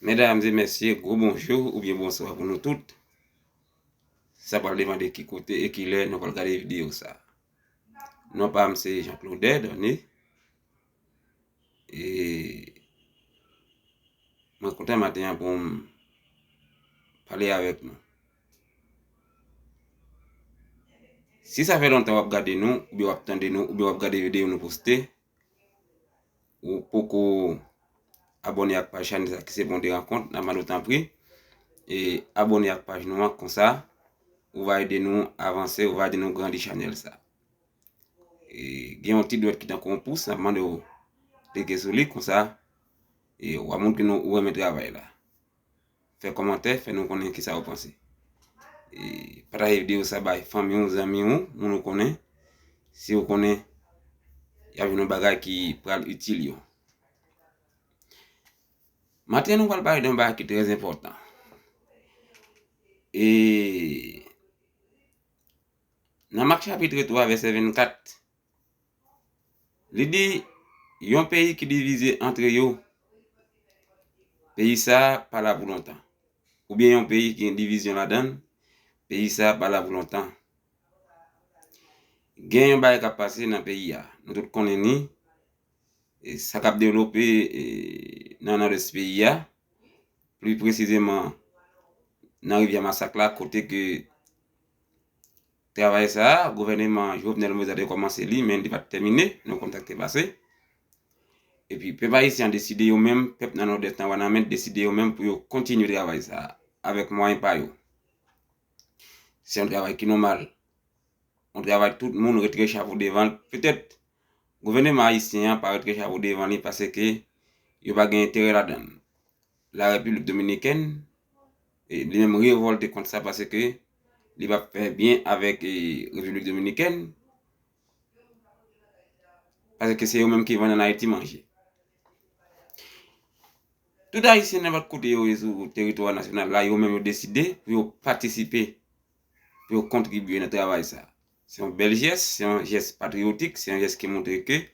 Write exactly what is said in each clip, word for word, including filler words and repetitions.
Medam e mesye, gwo bonjou oubyen bonswa pou nou tout. Sa pral depann de ki kote e ki lè nou pral gade videyo sa. Non pa m se Jean Claude Donny. E mwen kontan maten an pou m pale avèk nou. Si sa fè lontan w ap gade nou, oubyen w ap tande nou, oubyen w ap gade videyo nou poste, ou poko abòne ak paj chanèl sa ki se Bon de Rankont, n ap mande w tanpri, e abòne ak paj nou an, konsa, ou va ede nou avanse, ou va ede nou grandi chanèl sa. E gen yon ti dwèt ki tankou yon pous, n ap mande w klike sou li, konsa, e w a montre nou ou renmen travay la. Fè kòmantè, fè nou konnen kisa ou panse. E pataje videyo sa bay fanmi w, zanmi w, moun ou konnen. Si ou konnen y ap jwenn yon bagay ki pral itil yo. Maten an, nou pral pale de yon bagay ki trè enpòtan. E nan Mak chapit twa, vèsè vennkat, li di, yon peyi ki divize antre yo, peyi sa a pa la pou lontan. Oubyen yon peyi ki gen divizyon ladan l, peyi sa a pa la pou lontan. Gen yon bagay k ap pase nan peyi a. Nou tout konnen ni, e sa k ap devlope, e nan nòdès peyi a, pli presizeman nan Rivyè Masak la, kote ke travay sa a, gouvèneman Jovenel Moïse la te kòmanse li, men li pa t tèmine, nou konn sa k te pase. Epi pèp ayisyen an deside yo menm, pèp nan nòdès nan Wanament deside yo menm pou yo kontinye travay sa a, avèk mwayen pa yo. Se yon travay ki nòmal. Yon travay tout moun retire chapo devan l. Petèt, gouvèneman ayisyen an pa retire chapo devan li paske yo pa gen enterè ladan l. La Repiblik Dominikèn, e, li menm revòlte kont sa paske li p ap fè byen avèk, e, Repiblik Dominikèn, paske se yo menm ki vann ann Ayiti manje. Tout Ayisyen, nenpòt kote yo ye sou teritwa nasyonal la, yo menm yo deside pou yo patisipe, pou yo kontribye nan travay sa. Se yon bèl jès, se yon jès patriyotik, se yon jès ki montre ke,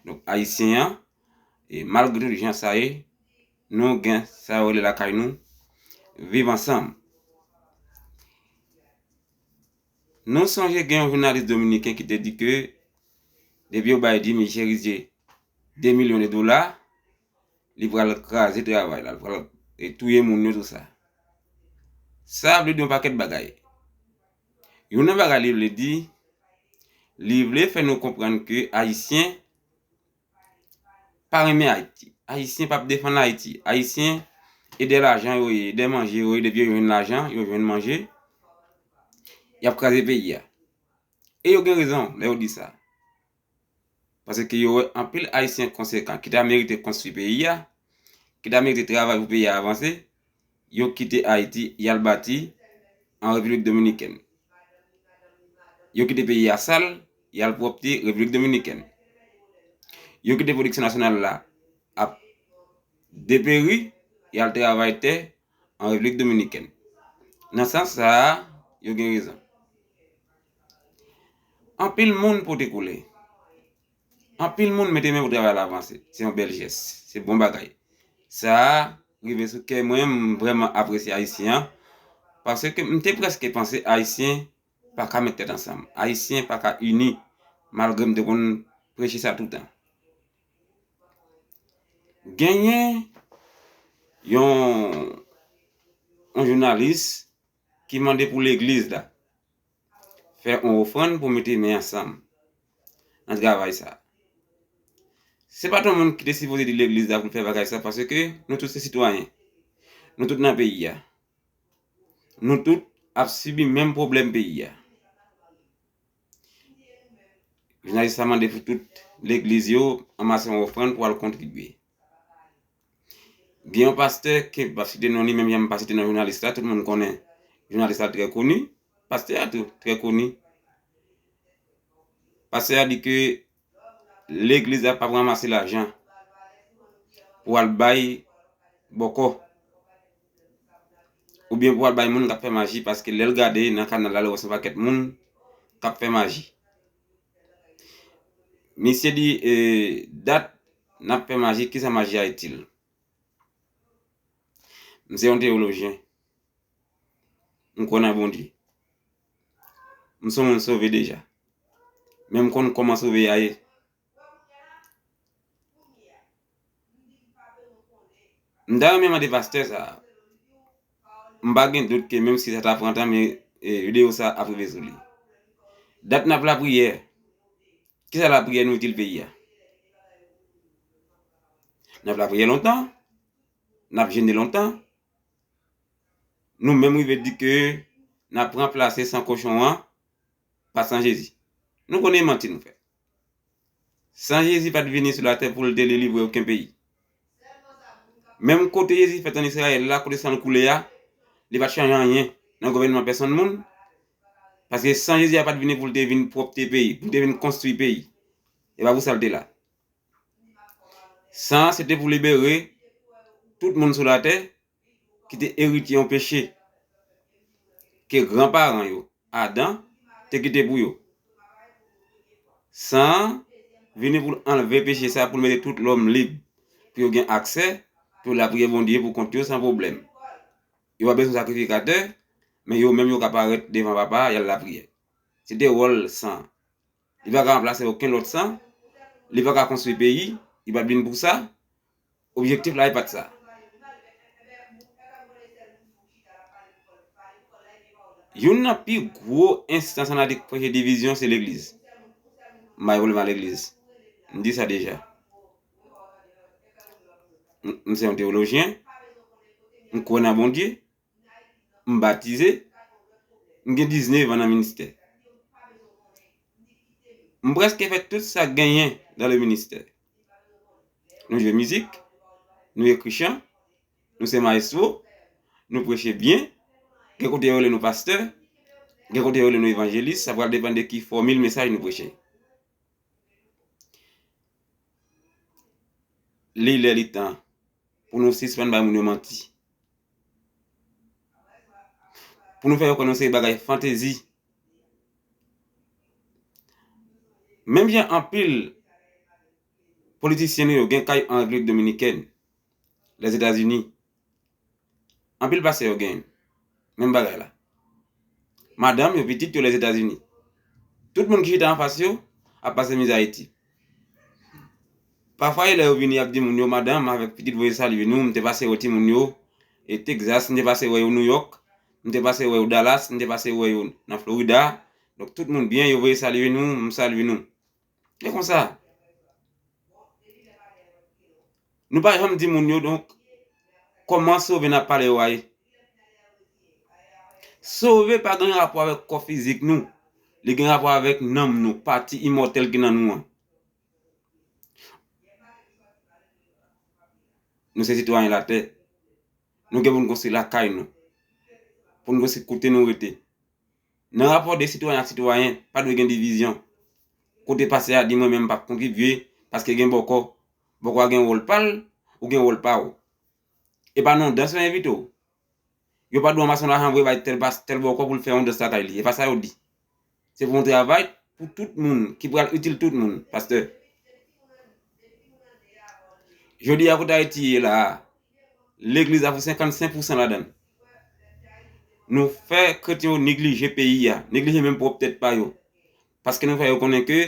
donk, Ayisyen an, e malgre tout jan sa ye, nou gen sa yo rele lakay nou, viv ansanm. Nou sonje gen yon jounalis dominiken ki te di ke depi yo bay Jimmy Chérizier de milyon de dola, li pral kraze travay la, li pral, e, touye moun yo, tou sa. Sa vle di yon pakèt bagay. Youn nan bagay li vle di, li vle fè nou konprann ke Ayisyen pa renmen Ayiti. Ayisyen p ap defann Ayiti. Ayisyen, e dè lajan yo ye, e dè manje yo ye, depi yo jwenn lajan, yo jwenn manje, y ap kraze peyi a. E yo gen rezon lè yo di sa. Paske yo wè anpil Ayisyen konsekan ki ta merite konstwi peyi a, ki ta merite travay pou peyi a avanse, yo kite Ayiti, y al bati an Repiblik Dominikèn. Yo kite peyi a sal, y al pwòpte Repiblik Dominikèn. Yo kite pwodiksyon nasyonal la ap deperi, y al travay tè an Repiblik Dominikèn. Nan sans sa a, yo gen rezon. Anpil moun pote koulè. Anpil moun mete men pou travay la avanse. Se yon bèl jès. Se bon bagay. Sa a rive sou kè mwen, m vrèman apresye Ayisyen an. Paske m te prèske panse Ayisyen pa ka met tèt ansanm. Ayisyen pa ka ini, malgre m te konn preche sa toutan. Genyen yon, yon jounalis ki mande pou legliz la fè yon ofrann pou mete men ansanm nan travay sa. Se pa t yon moun ki te sipoze di legliz la pou l fè bagay sa, paske nou tout se sitwayen. Nou tout nan peyi a. Nou tout ap sibi menm pwoblèm peyi a. Jounalis la mande pou tout legliz yo anmase yon ofrann pou al kontribye. Gen yon pastè ke m p ap site non li, menm jan m pa site non jounalis la, tout moun konnen jounalis la trè koni. Pastè a tou trè koni. Pastè a di ke legliz la p ap ranmase lajan pou al bay bòkò, oubyen pou al bay moun k ap fè maji, paske lè l gade nan kanal la, l wè se yon pakèt moun k ap fè maji. Misye di, e, dat n ap fè maji, kisa maji a itil? M se yon teyolojyen. M kwè nan Bondye. M se yon moun sove deja. Men m konn kòman sove a ye. M ta renmen mande pastè sa a. M pa gen dout ke menm si sa ta pran tan, men e, videyo sa a ap rive sou li. Dat n ap lapriyè. Kisa lapriyè nou itil peyi a? N ap lapriyè lontan. N ap jene lontan. Nou menm rive di ke n ap ranplase san kochon an pa san Jezi. Nou konnen manti nou fè. San Jezi pa t vini sou latè pou l te delivre okenn peyi. Menm kote Jezi fèt ann Izrayèl la, kote san l koule a, li pa t chanje anyen nan gouvènman pèsonn moun. Paske san Jezi a pa t vini pou l te vin pwòpte peyi, pou l te vin konstwi peyi. E pa pou sa l te la. San an se te pou libere tout moun sou latè ki te eritye yon peche ke granparan yo, Adan, te kite pou yo. San an vini pou l anlve peche sa a, pou l mete tout lòm lib, pou yo gen aksè pou yo lapriyè Bondye pou kont yo san pwoblèm. Yo pa bezwen sakrifikatè, men yo menm yo ka parèt devan Papa a, y al lapriyè. Se te wòl san an. Li pa ka ranplase okenn lòt san. Li pa ka konstwi peyi. Li pa t vin pou sa. Objektif la e pa t sa. Youn nan pi gwo enstans an Ayiti k preche divizyon se legliz. M pa gen pwoblèm ak legliz. M di sa deja. M, m se yon teyolojyen. M kwè nan Bondye. M batize, m gen diznèf an nan ministè. M prèske fè tout sa k genyen dans le ministère. Nou jwe mizik, nou ekri chan, nou se mayestwo, nou preche byen, gen kote yo rele nou pastè, gen kote yo rele nou evanjelis, sa pral depann de ki fòmil mesaj nou preche. Li lè li tan pou nou sispann bay moun yo manti. Pou nou fè yo kwè nou se bagay fantezi. Menm jan anpil politisyen nou yo gen kay an Repiblik Dominikèn, Lèzetazini, anpil pastè yo gen menm bagay la. Madanm yo, pitit yo Lèzetazini. Tout moun ki chita anfas yo ap pase mizè Ayiti. Pafwa, e lè yo vini, y ap di moun yo, madanm avèk pitit voye salye nou, m te pase wè timoun yo e Texas, m te pase wè yo New York, m te pase wè yo Dallas, m te pase wè yo nan Florida. Donk, tout moun byen, yo voye salye nou, m salye nou. E konsa. Nou pa janm di moun yo, donk, kòman sove n ap pale yo a ye? Sove pa gen rapò avèk kò fizik nou. Li gen rapò avèk nanm nou, pati imòtèl ki nan nou an. Nou se sitwayen latè. Nou gen pou n konstwi lakay nou. Pou n konstwi kote nou rete. Nan rapò de sitwayen ak sitwayen, pa dwe gen divizyon. Kote pastè a di mwen menm m p ap kontribye paske gen bòkò. Bòkò a gen wòl pa l, ou gen wòl pa w. E pa nan dans yo envite w. Yo pa dwe ranmase yon lajan vre bay tèl pas-, tèl bòkò pou l fè yon dans lakay li. E pa sa yo di. Se pou yon travay pou tout moun, ki pral itil tout moun, pastè. Jodi a, kote Ayiti ye la a, legliz la pou senkannsenk pousan ladan l. Nou fè kretyen yo neglije peyi a, neglije menm pwòp tèt pa yo. Paske nou fè yo konnen ke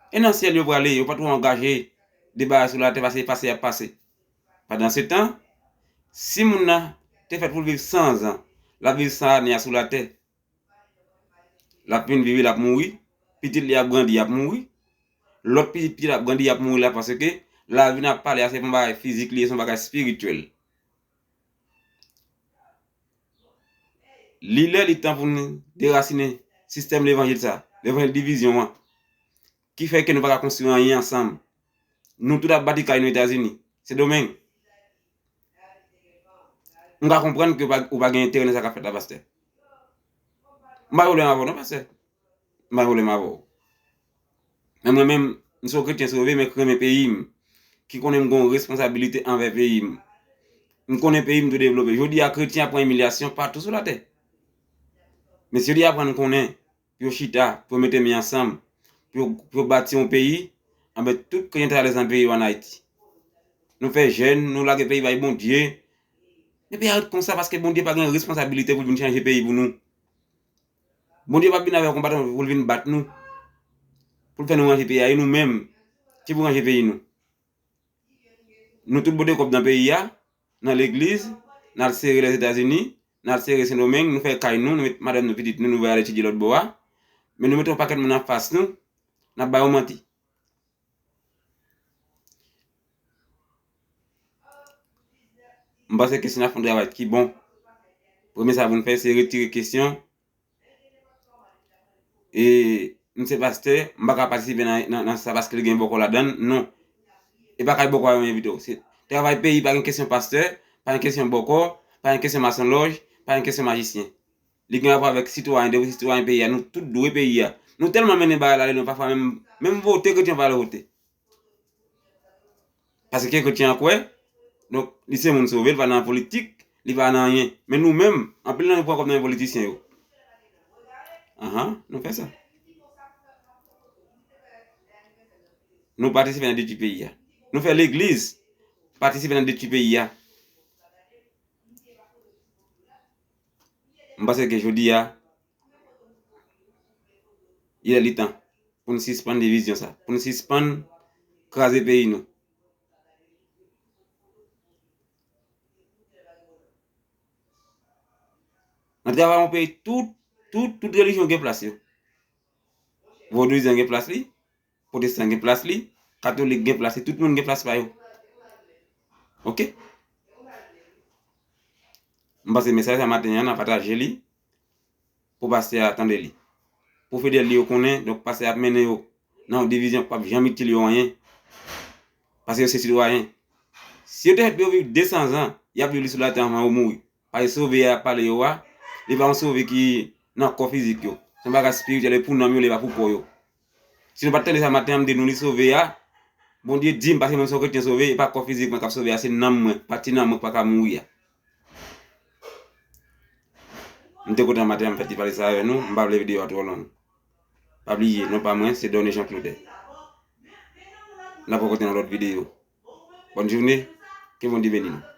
e nan syèl yo prale, yo pa twò angaje de bagay sou latè, paske pase y ap pase. Pandansetan, si moun nan te fèt pou l viv san zan, l ap viv san ane a sou latè. L ap vin viv, l ap mouri. Pitit li ap grandi, y ap mouri. Lòt pitit, pitit ap grandi, y ap mouri la, paske lavi n ap pale a, se pa yon bagay fizik li ye, se yon bagay espirityèl. Li lè, li tan pou nou derasinen sistèm levanjil sa, levanjil divizyon an, ki fè ke nou pa ka konstwi anyen ansanm. Nou tout ap bati kay nou Etazini, Sendomeng. M ka konprann ke w pa, ou pa gen enterè nan sa k ap fèt la, pastè. M pa gen pwoblèm avè w non, pastè. M pa gen pwoblèm avè w. Men mwen menm, m se yon kretyen sove, men ki renmen peyi m, ki konnen m gen yon responsabilite anvè peyi m. M konnen peyi m dwe devlope. Jodi a, kretyen ap pran imilyasyon patou sou latè. Men si yo te aprann konnen, pou yo chita, pou yo mete men ansanm, pou yo, pou yo bati yon peyi, anben tout kretyen ta alèz nan peyi yo ann Ayiti. Nou fè jèn, nou lage peyi bay Bondye, Men peyi a ret konsa paske Bondye pa gen responsabilite pou l vin chanje peyi pou nou. Bondye p ap vin avè yon konbadan pou l vin bat nou, pou l fè nou ranje peyi a. E nou menm, ki pou ranje peyi nou? Nou tout pote kòb nan peyi a, nan legliz, n al sere Lèzetazini, n al sere Sendomeng, nou fè kay nou, nou met madanm nou, pitit nou, nou voye al etidye lòt bò a. Men nou mete yon pakèt moun anfas nou, n ap ba yo manti. M panse ke si n ap fè yon travay ki bon, premye sa pou n fè, se retire kesyon. E m se pastè, m pa ka patisipe nan, nan, nan sa paske l gen bòkò ladan l. Non. E pa kay bòkò a yo envite w. Se travay peyi, pa gen kesyon pastè, pa gen kesyon bòkò, pa gen kesyon masonlòj, pa gen kesyon majisyen. Li gen rapò avèk sitwayen, depi sitwayen peyi a, nou tout dwe peyi a. Nou tèlman mennen bagay la, nou pafwa menm, menm vote, kretyen pa al vote. Paske kretyen an kwè, donk, li se moun sove, li pa nan politik, li pa nan anyen. Men nou menm, anpil nan nou pran kòb nan men politisyen yo. Anhan, nou fè sa. Nou patisipe nan detwi peyi a. Nou fè legliz patisipe nan detwi peyi a. M panse ke jodi a, il est le temps pou n sispann divizyon sa, pou n sispann kraze peyi nou. Nan travay yon peyi, tout, tout, tout relijyon gen plas yo. Vodouyizan gen plas li, pwotestan gen plas li, katolik gen plas li, tout moun gen plas pa yo. Oke? M panse mesaj sa maten an, n a pataje li pou pastè a tande li. Pou fidèl li yo konnen, donk pastè a ap mennen yo nan yon divizyon k p ap janm itil yo anyen. Paske yo se sitwayen. Si yo te fèt pou yo viv de san zan, y ap viv li sou latè anvan yo mouri. Paske sove a y ap pale yo a, li pa yon sove ki nan kò fizik yo. Se yon bagay espirityèl, e pou nanm yo, li pa pou kò yo. Si nou pa t tande sa maten an, m di nou li sove a, Bondye di m, paske mwen se yon kretyen sove, e pa kò fizik mwen k ap sove a, se nanm mwen, pati nan mwen k pa ka mouri a. M te kontan maten an, m fè ti pale sa avè nou, m pa vle videyo a twò long. Pa bliye, non pa mwen, se Donny Jean Claude. N ap rankontre nan lòt videyo. Bòn jounen, ke Bondye beni nou.